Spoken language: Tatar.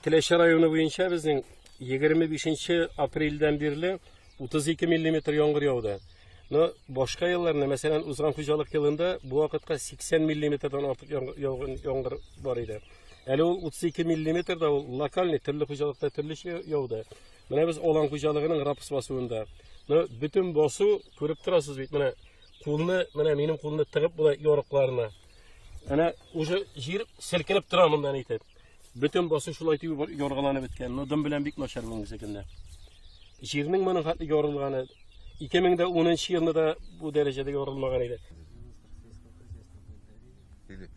Теләче районы буенча безнең 25 апрельдән бирле 32 миллиметр яңгыр яуды. Но башка елларны, мәсәлән, узган хуҗалык елында бу вакытка 80 миллиметрдан артык яңгыр бар иде. Әле ул 32 миллиметр да ул локальный, төрле хуҗалыкта төрлечә яуды. Менә без Алан хуҗалыгының рапс басуында. Но бөтен басу күреп торасыз бит, менә кулны, менә минем кулны тыгып була ярыкларына. Әнә уже җир селкенеп тора моннан итеп. Бөтен басу шулай итеп яргаланып беткән. Но дым белән бик начар бүгенге көндә. Җирнең моның хәтле ярылганы 2010 елны да бу дәрәҗәдә ярылмаган иде. Или